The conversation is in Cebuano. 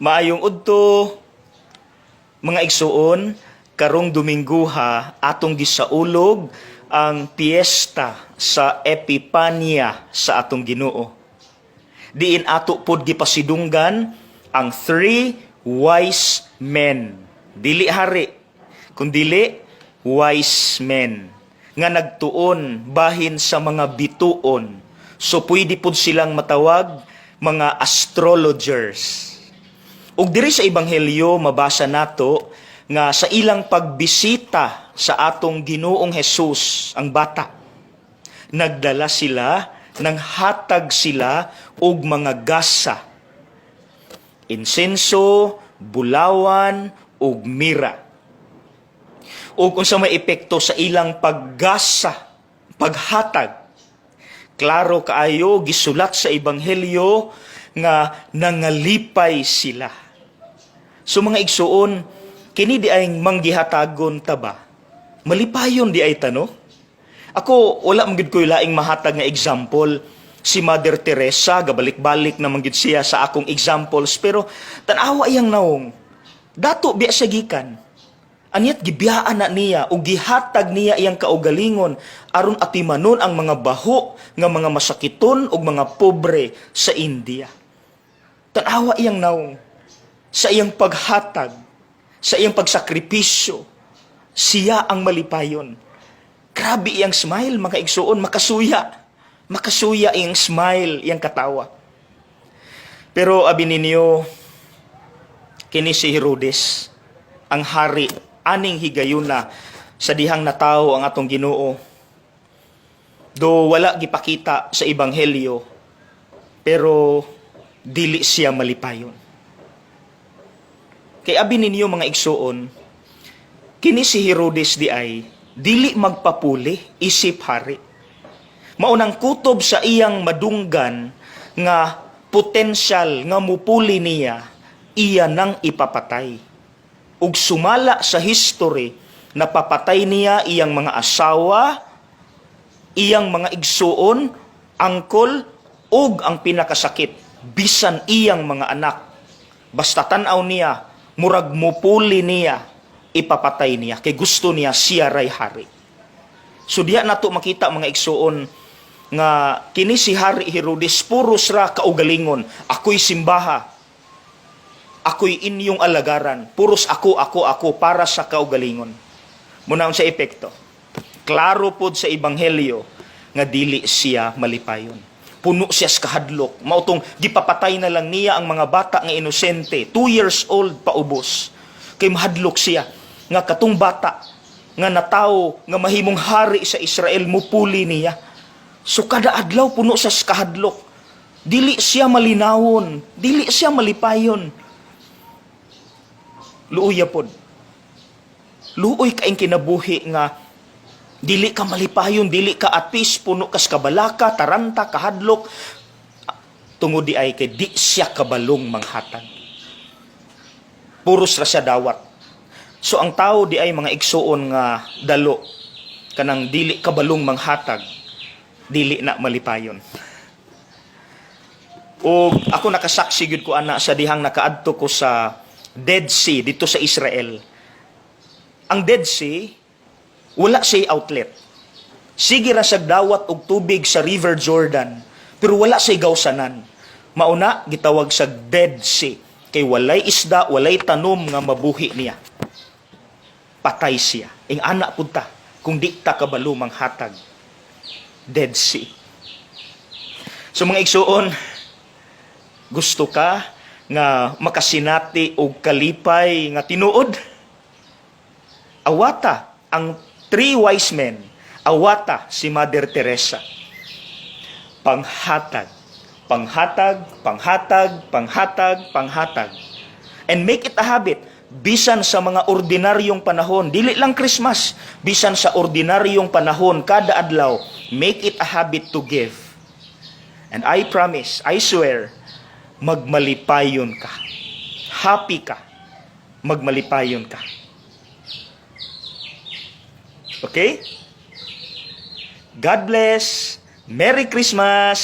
Maayong udto, mga igsuon. Karong Domingguha, atong gisaulog ang piyesta sa Epipanya sa atong Ginoo. Diin ato pod gipasidunggan ang three wise men. Dili hari, kundili wise men nga nagtuon bahin sa mga bituon. So pwede pod silang matawag mga astrologers. Ug diri sa Ebanghelyo, mabasa nato nga sa ilang pagbisita sa atong Ginoong Hesus, ang bata, nagdala sila, nanghatag sila og mga gasa, insenso, bulawan ug mira. Ug unsa may epekto sa ilang paggasa, paghatag? Klaro kaayo gisulat sa Ebanghelyo nga nangalipay sila. So mga igsuon, kini di ay manggihatagon ta ba? Malipayon di ay ta, no? Ako, wala man gid ko'y laing mahatag nga example. Si Mother Teresa, gabalik-balik na man gid siya sa akong examples, pero tan-awa iyang naong. Dato biya siya gikan. Anyat gibiyaan na niya o gihatag niya iyang kaugalingon aron atimanon ang mga baho nga mga masakiton ug mga pobre sa India. Tan-awa iyang naong sa iyang paghatag, sa iyang pagsakripisyo, siya ang malipayon. Grabe iyang smile, mga igsuon, makasuya. Makasuya iyang smile, iyang katawa. Pero abi ninyo, kini si Herodes, ang hari, aning higayuna sa dihang natawo ang atong Ginoo. Do wala gipakita sa Ebanghelyo, pero dili siya malipayon. Kay abi ninyo, mga igsuon, kini si Herodes di ay dili magpapuli isip hari. Maunang kutob sa iyang madunggan nga potensyal nga mupuli niya, iya nang ipapatay. Ug sumala sa history, napapatay niya iyang mga asawa, iyang mga igsuon, angkol, ug ang pinakasakit, bisan iyang mga anak. Basta tan-aw niya, murag mupuli niya, ipapatay niya. Kay gusto niya siya ray hari. So diya nato makita, mga igsuon, nga kini si Hari Herodes puros ra kaugalingon. Ako'y simbaha. Ako'y inyong alagaran. Puros ako, ako, ako para sa kaugalingon. Muna sa epekto. Klaro pod sa Ebanghelyo nga dili siya malipayon. Puno siya sa kahadlok. Mautong gipapatay na lang niya ang mga bata nga inosente, 2 years old paubos. Kay mahadlok siya nga katong bata nga natawo nga mahimong hari sa Israel mupuli niya. So kada adlaw puno sa kahadlok. Dili siya malinawon, dili siya malipayon. Luoya pod. Luoy kaing kinabuhi nga dili ka malipayon, dili ka at peace, puno kas kabalaka, taranta, kahadlok. Tungod di ay kay di siya kabalong manghatag. Puros ra siya dawat. So ang tao di ay, mga igsuon, nga dalo kanang dili kabalong manghatag, dili na malipayon. O ako, nakasaksi gyud ko ana sa dihang nakaadto ko sa Dead Sea dito sa Israel. Ang Dead Sea, wala siya outlet. Sige ra sa dawat og tubig sa River Jordan, pero wala siya gawsanan. Mauna gitawag sa Dead Sea kay walay isda, walay tanom nga mabuhi niya. Patay siya. Ing ana pud ta kung di ta kabalo manghatag. Dead Sea. So mga igsuon, gusto ka nga makasinati og kalipay nga tinuod? Awata ang three wise men, awata si Mother Teresa. Panghatag, panghatag, panghatag, panghatag, panghatag. And make it a habit, bisan sa mga ordinaryong panahon, dili lang Christmas, bisan sa ordinaryong panahon, kada adlaw, make it a habit to give. And I promise, I swear, magmalipayon ka. Happy ka. Magmalipayon ka. Okay? God bless. Merry Christmas!